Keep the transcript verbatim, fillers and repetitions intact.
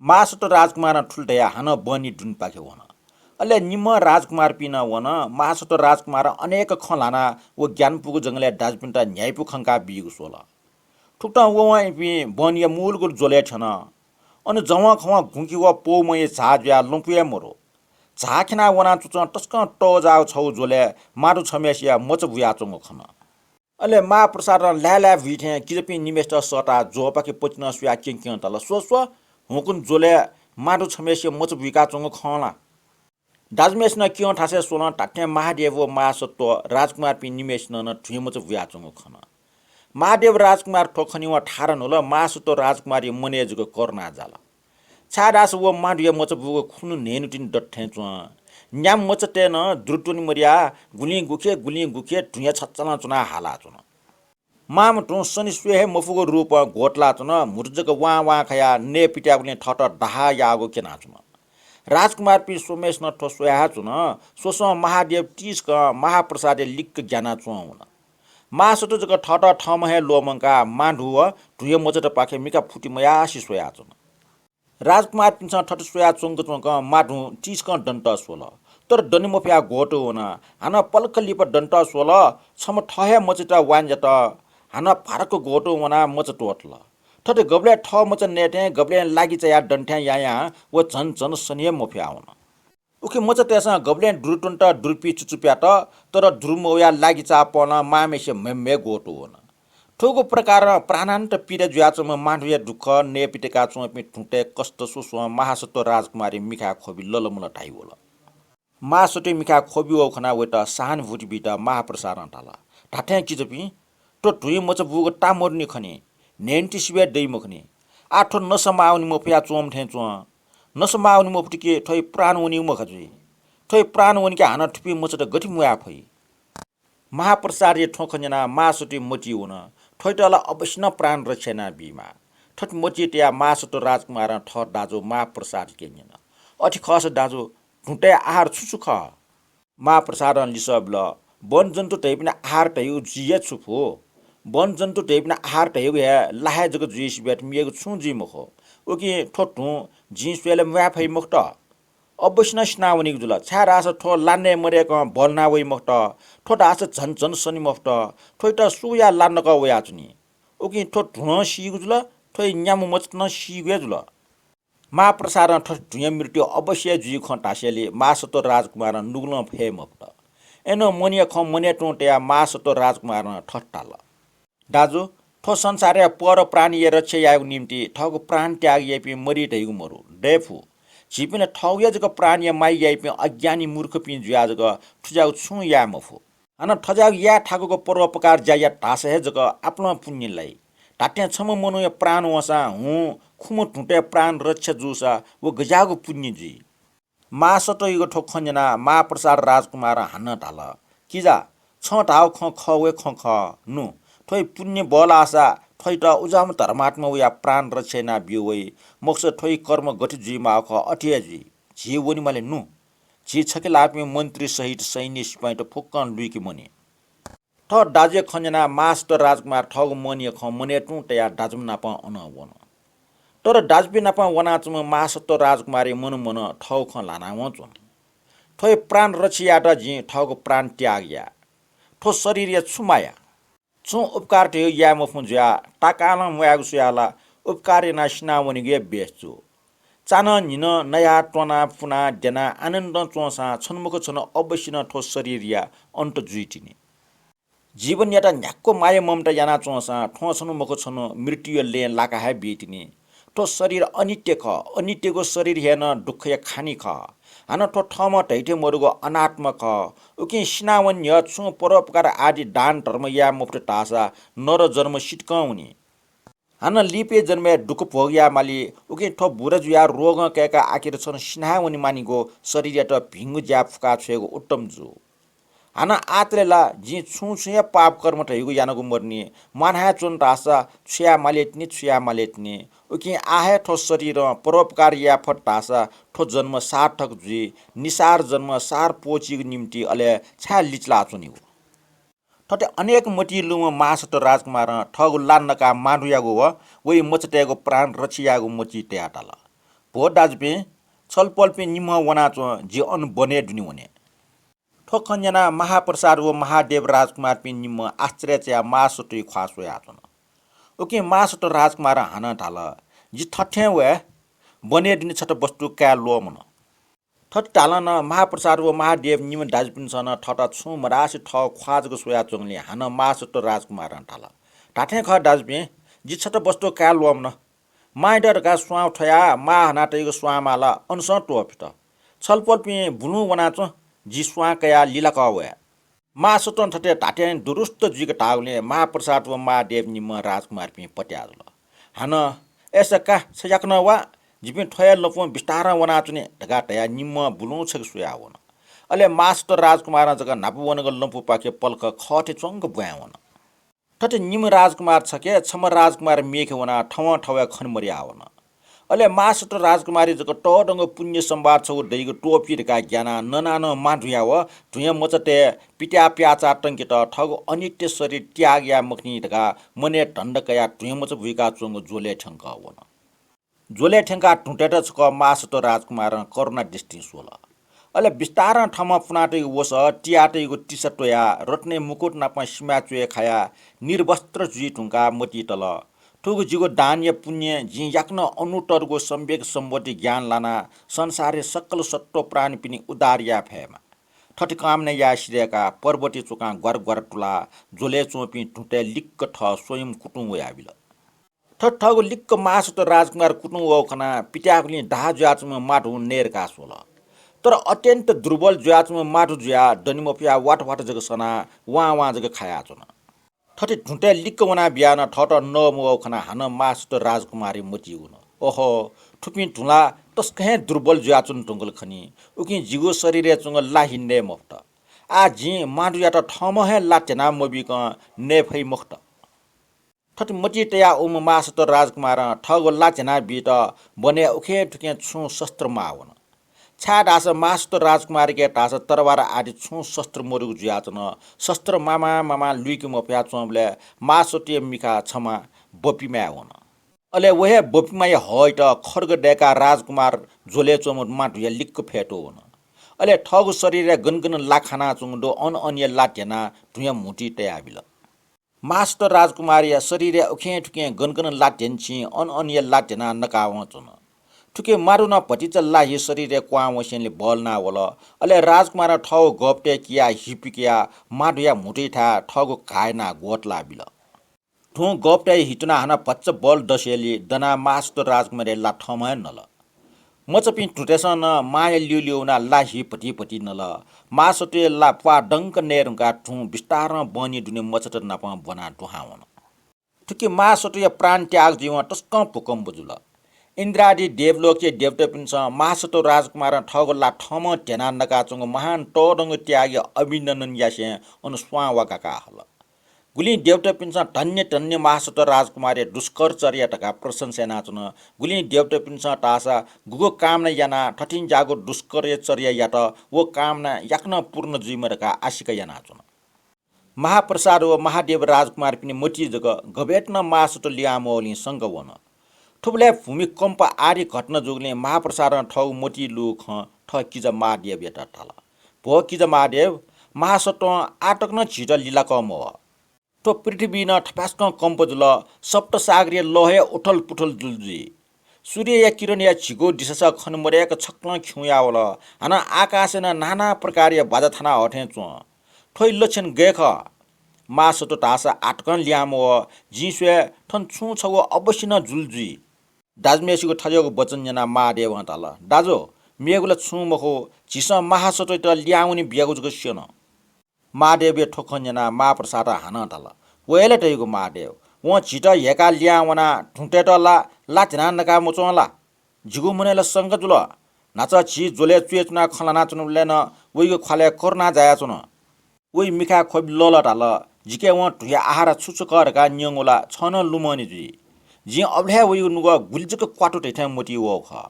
महासत्व राजकुमारं थुलि धयाः हानं बहनी दुनेपाखे वन। अले निम्ह राजकुमारपिं नं वन। महासत्व राजकुमारं अनेक खँ ल्हानाः व ग्यानापुगु जंगलय् दाजुपिन्त न्ह्याइपु खंका बीगु स्वल। थुकथं ववं इपिं बहनीया मूलगु ज्वलय् थ्यन। अन जवंखवं गुँखि व पौमंया झाः जुयाः लँपु हे मरु। झाः खिनाः वनाः च्वच्वं तसकं तःजाःगु छगू ज्वलय् माधु छम्हय्सिया मचा बुयाच्वंगु खन। अले महाप्रसादं लाय् लाय् बुइ थें किजापिं निम्हय्सित सःताः ज्वःपाखे पतिनं स्वयाः क्यं क्यं धाल, स्व स्व, हुँकुन ज्वलय् माधु छम्हय्सिया मचा बुइकाच्वंगु खं ला? दाजुम्हय्सिनं क्यं थासय् स्वलं धात्थें महादेव व महासत्व राजकुमारपिं निम्हय्सिनं नं धुँया मचा बुयाच्वंगु खन। महादेव राजकुमार थ्व खनेवं थारा न्हुल, महासत्व राजकुमारया मनय् जक करुणा जाल। छाय्धाःसा व माधुया मचा बुगु खुन्हु न्हय्न्हु तिनि दत थें च्वं। न्याम्ह मचातय् नं दुरु त्वने मदयाः गुलिं गुखे गुलिं गुखे धुँया छचालं च्वनाः हालाच्वन। मांम्ह धुं सनि स्वये हे मफुगु रूपं ग्वतलाच्वन। म्हुतु जक वां वां खयाः नये पित्याःगुलिं थःत दाहाः याःगु क्यनाच्वन। राजकुमारपिं स्वम्हय्सिनं थ्व स्वयाच्वन। स्वस्वं महादेव तीसकं महाप्रसादय् लिक्क ग्यानाच्वं वन। महासत्व जक थःत थःम्हं हे ल्वःमंकाः माधु व धुँया मचातपाखे मिखा फुति मयासें स्वयाच्वन। राजकुमारपिन्सं थथे स्वयाच्वंक च्वंक माधुं तीसकं दनेत स्वल, तर दने मफयाः ग्वतुं वन। हानं पलख लिपा दनेत स्वल, छम्ह थः हे मचायात वान्ज्यात। हानं भाराक्क ग्वतुं वनाः मचा त्वःतल। थथे गबलय् थः मचा नये थें गबलय् लागि चायाः दने थें यायां व झन झन सने हे मफयाः वन। उखे मचातय्सं गबलय् दुरु त्वनेत दुरुपिं चुचु प्यात, तर दुरु मवयाः लागि चाःपलं मांम्हय्सिया म्हय् म्हय् ग्वतुं वन। थुगु प्रकारं प्राणान्त पीडा जुयाच्वंम्ह माधुया दुःख नये पित्याकाच्वंपिं धुंतय् कष्ट स्वस्वं महासत्व राजकुमारया मिखाय् ख्वबि ललमल धाइ वल। महासत्वया मिखाय् ख्वबि वःगु खनाः वयात सहानुभूति बीत महाप्रसादं धाल, धात्थें किजापिं, थ्व धुँया मचा बुगु ताःमदुनि खनी, न्हय्न्हु तिसिबय् दइ मखुनि। आः थ्व नसा माःवने मफयाः च्वंम्ह थें च्वं। नसा माःवने मफुत कि थ्वया प्राण वनीगु मखा जुइ। थ्वया प्राण वनीक हानं थुपिं मचात गथे म्वाये फइ? महाप्रसादया थ्व खँ न्यनाः महासत्वया मतिइ वन, थ्वयात ला अवश्य नं प्राण रक्षा यानाबीमाः। थथे मतिइ तयाः महासत्व राजकुमारं थः दाजु महाप्रसादयाके न्यन, अथे खःसा दाजु, धुंतय् आहार छु छु खः? महाप्रसादं लिसः बिल, वनजन्तु धइपिनि आहार धइगु जुइ हे छु फु? वनजन्तु धइपिनि आहार धइगु हे ला हे जक जुइसिबय् मेगु छुं जुइ मखु। उकिं थ्व धुं जिं स्वये ला म्वाये फइ मखुत। अवश्य नं सिनावनीगु जुल, छाय्धाःसा थ्व ला नये मदय्कं बल्वना वइ मखुत। थ्व धाःसा झन झन सने मफुत। थ्वयात सुयाः ला नकः वयाच्वनी। उकिं थ्व धुं नं सीगु जुल, थ्वया न्याम्ह मचात नं सीगु हे जुल। महाप्रसादं थथे धुँया मृत्यु अवश्य हे जुइगु खँ धासेंलि महासत्व राजकुमारं नुगलं फये मफुत। अय्नं मनया खँ मनय् तुं तयाः महासत्व राजकुमारं थथे धाल, दाजु, थ्व संसारय् पर प्राणीया रक्षा यायेगु निंतिं थःगु प्राण त्याग याइपिं मदी धइगु मदु, दये फु। झीपिं ला थःगु हे जक प्राणया माया याइपिं अज्ञानी मूर्खपिं जुयाः जक थुज्याःगु छुं याये मफु। हानं थज्याःगु याये थाकूगु परोपकार ज्या यात धाःसा हे जक आपालं पुण्य लाइ। धात्थें छम्ह मनूया प्राण वंसां हुं खुम्ह धुंतय् प्राण रक्षा जूसा व गज्याःगु पुण्य जुइ? महासत्वयागु थ्व खँ न्यनाः महाप्रसाद राजकुमारं हानं धाल, किजा, छं धाःगु खँ खः व हे खँ खः। नु, थ्वया पुण्य बल्लाःसा थ्वयात उज्याःम्ह धर्मात्मा वयाः प्राण रक्षा यानाब्यू वइ। मखुसा थ्वया कर्म गथे जुइमाःगु खः अथे हे जुइ। झी वनेमाली नु। झी छखे लाःपिं मन्त्री सहित सैन्य सिपाइँत फुक्कं लुइके मनि। थः दाजुया खँ न्यनाः महासत्व राजकुमार थःगु मनया खँ मनय् तुं तयाः दाजुम्ह नाप अनं वन। तर दाजुपिं नाप वनाच्वंम्ह महासत्व राजकुमारया मनमनं थःगु खँ ल्हानावं च्वन। थ्वया प्राण रक्षा यायेत जिं थःगु प्राण त्याग याये। थ्व शरीरया छु माया? छुं उपकार धयागु याये मफुं जुयाः ताकालं म्वायेगु स्वयाः ला उपकार यानाः सिनावनेगु हे बेस जू। चान्हं न्हिनं नयाः त्वनाः पुनाः द्यनाः आनन्दं च्वंसां छन्हु मखु छन्हु अवश्य नं थ्व शरीरया अन्त जुइतिनि। जीवनयात न्ह्याक्व माया ममता यानाच्वंसां थ्वं छन्हु मखु छन्हु मृत्युया लँय् लाका हे बीतिनि। थ्व शरीर अनित्य खः। अनित्यगु शरीर हे नं दुःखया खानि खः। हानं थ्व थःम्हं धइथें मदुगु अनात्मा खः। उकिं सिनावने न्ह्यः छुं परोपकार आदि दान धर्म याये मफुत धाःसा नर जन्म सितकं वनी। हानं लिपा जन्मय् दुःख भोग यायेमाली। उकिं थ्व बुरा जुयाः रोगं कय्काः आखिर छन्हु सिनावने मानिगु शरीरयात भिंगु ज्याय् फुकाछ्वयेगु उत्तम जू। हानं आःतले ला जिं छुं छुं हे पाप कर्म धइगु यानागु मदुनि, म्वाना हे च्वन धाःसा छु याये मालेतिनि, छु याये मालेतिनि। उकिं आः हे थ्व शरीरं परोपकार याये फत धाःसा थ्व जन्म सार्थक जुइ। निसार जन्म सार प्वःचीगु निंतिं अले छाय् लिचिलाच्वनेगु? थथे अनेक मतिइ लूम्ह महासत्व राजकुमारं थःगु ला नकाः माधुयागु व वइ मचातय्गु प्राण रक्षा यायेगु मतिइ तयाः धाल। भो दाजुपिं, छलपोलपिं निम्हं वनाच्वँ, जि अन वनय् दुने वने। थ्व खँ न्यनाः महाप्रसाद व महादेव राजकुमारपिं निम्हं आश्चर्य चायाः महासत्वया ख्वाः स्वयाच्वन। उकिं महासत्व राजकुमारं हानं धाल, जि थथें वये, वनय् दुने छता वस्तु काये ल्वःमन। थथे धालं नं महाप्रसाद व महादेव निम्ह दाजुपिन्सं नं थःत छुं मधासे थः ख्वाः जक स्वयाच्वंगुलिं हानं महासत्व राजकुमारं धाल, धात्थें खः दाजुपिं, जि छता वस्तु काये ल्वःमन। मांयात धकाः स्वां थ्वयाः मां हनातयागु स्वांमाला अनसं त्वःफित। छलपोलपिं बुलुं वनाच्वँ, जि स्वां कयाः लिलाकः वये। महासत्वं थथे धात्थें दुरुस्त जुइक धाःगुलिं महाप्रसाद व महादेव निम्ह राजकुमारपिं पत्याः जुल। हानं, अय्सा का, छ याकनं वा, जिपिं थ्व हे लँपुं बिस्तारं वनाच्वने धकाः धयाः निम्हं बुलुं छखे स्वयाः वन। अले महासत्व राजकुमारं जक न्हापा वनागु लँपुपाखे पलख खःथें च्वंक ब्वाँय् वन। थथे निम्ह राजकुमार छखे, छम्ह राजकुमार मेखे वनाः थवं थवय् खने मदयाः वन। अले महासत्व राजकुमारया जक तःधंगु पुण्य सम्भार छगू दइगु त्वःफी धकाः ग्यानाः ननानं मां धुँया व धुँया मचातय् पित्याः प्याःचाः तंकेत थःगु अनित्य शरीर त्याग याये मखनी धकाः मनय् धन्दा कयाः धुँया मचा बुइकाच्वंगु ज्वलय् थ्यंकः वन। ज्वलय् थ्यंकाः धुँ तयेत छकः महासत्व राजकुमारं करुणा दृष्टिं स्वल। अले बिस्तारं थःम्हं पुनातयागु वसः तियातयागु तिसा त्वयाः रत्नया मुकुट नाप सिमाय् च्वय् खायाः निर्वस्त्र जुइ धुंकाः मतिइ तल। थुगु जिगु दानया पुण्यं जिं याकनं अनुत्तरगु सम्यक सम्बोधि ज्ञान लानाः संसारया सकल सत्त्व प्राणीपिनि उद्धार याये फयेमा। थथे कामना याये सिधय्काः पर्वतय् च्वकां ग्वार ग्वार तुलाः ज्वलय् च्वंपिं धुँतय् लिक्क थः स्वयं कुतुं वयाबिल। थथे थःगु लिक्क महासत्व राजकुमार कुतुं वःगु खनाः पित्याःगुलिं दाह जुयाच्वंम्ह माधुं नये धकाः स्वल। तर अत्यन्त दुर्बल जुयाच्वंम्ह माधु जुयाः दने मफयाः वात वात जक सनाः वां वां जक खायाच्वन। थथे धुँतय् लिक्क वना बियाः नं थःत नः मवःगु खनाः हानं महासत्व राजकुमारया मतिइ वन। ओहो, थुपिं धुँ ला तसकं हे दुर्बल जुयाच्वन धुंकल खनी। उकिं जिगु शरीरय् च्वंगु ला हि नये मफुत। आः जिं माधुयात थःम्हं हे ला ध्यना मबीकं नये फइ मखुत। थथे मतिइ तयाः वःम्ह महासत्व राजकुमारं थःगु ला ध्यना बीत वनय् उखें थुखें छुं शस्त्र माः वन। छाय्धाःसा महासत्व राजकुमारके धाःसा तरवार आदि छुं शस्त्र मदुगु जुयाच्वन। शस्त्र मामां मामां लुइके मफया च्वंबलय् महासत्वया मिखा छम्ह बपिमाय् वन। अले व हे बपिमाया हःइत खड्ग दय्काः राजकुमार ज्वलय् च्वंम्ह माधुया लिक्क फ्यतुं वन। अले थःगु शरीरय् गन गन ला खानाच्वंगु दु अन अनया ला ध्यनाः धुँया म्हुतुइ तयाबिल। महासत्व राजकुमारया शरीरय् उखें थुखें गन गन ला ध्यंछिं अन अनया ला ध्यनाः नकावं च्वन। थुखे माधुं नं भतिचा ला हि शरीरय् क्वहां वंसेंलि बहलना वल। अले राजकुमारं थःगु गःपतय् कियाः हि पिकयाः माधुया म्हुतुइथाय् थःगु घाः यानाः ग्वतलाबिल। धुं गःपतय् हि तुनाः हानं भचा बल दसेंलि दनाः महासत्व राजकुमारया ला थःम्हं हे नल। मचापिं धुँतय्सं नं मांया ल्यूल्यू वनाः ला हि भतिभति नल। महासत्वया ला प्वाः दंक नये धुंकाः धुं बिस्तारं बहनी दुने मचात नाप ब्वनाः दुहां वन। थुखे महासत्वया प्राण त्याग जुइवं तसकं भूकम्प जुल। इन्द्रादि देवलोकया देवतापिन्सं महासत्व राजकुमारं थःगु ला थःम्हं ध्यनाः नकाच्वंगु महान तःधंगु त्यागया अभिनन्दन यासें अन स्वां वा गाकाः हल। गुलिं देवतापिन्सं धन्य धन्य महासत्व राजकुमारया दुष्कर चर्या धकाः प्रशंसा यानाच्वन। गुलिं देवतापिन्सं धाःसा गुगु कामना यानाः थथिंज्याःगु दुष्करया चर्या यात, व कामना याकनं पूर्ण जुइमा धकाः आशिका यानाच्वन। महाप्रसाद व महादेव राजकुमारपिनि मतिइ जक गबय्त नं महासत्व लिहां मवःगुलिं संका वन। थुबलय् भूमिकम्प आदि घटना जूगुलिं महाप्रसादं थःगु मतिइ लूगु खँ थः किजा महादेवयात धाल। भो किजा महादेव, महासत्वं आः तक नं झीत लिलाकः मवः। थ्व पृथ्वीइ नं थपाय्सकं कम्प जुल, सप्तसागरया लः हे उथलपुथल जुल जुइ। सूर्यया किरणया झिगू दिशासः खने मदय्क छक्लं खिउँया वल। हानं आकाशय् नं नाना प्रकारया बाजा थाना हःथें च्वं। थ्वया लक्षण गय् खः? महासत्व धाःसा आः तकं लिहां मवः। जिं स्वये थन छुं छगू अवश्य नं जुल जुइ। दाजुम्हय्सिगु थज्याःगु वचन न्यनाः महादेवं धाल, दाजु, मेगु ला छुं मखु, झीसं महासत्वयात लिहां वने बियागु जक स्यन। महादेवया थ्व खँ न्यनाः महाप्रसादं हानं धाल, व हे ला धइगु महादेव, वं झीत ह्यय्काः लिहां वनाः धुंतय्त ला, ला ध्यनाः नका मच्वं ला? जिगु मनय् ला संका जुल। न्हाचः झी ज्वलय् च्वय् च्वनाः खँ ल्हानाच्वनाबलय् नं वइगु ख्वालय् करुणा जायाच्वन। वइ मिखाय् ख्वबि लःल्हाः धाल, जिके वं धुँया आहार छु छु खः धकाः न्यंगु ला छं नं लुमंनि जुइ। जिं अबलय् हे वइगु नुगः गुलि जक क्वातु धइथें मतिइ वःगु खः।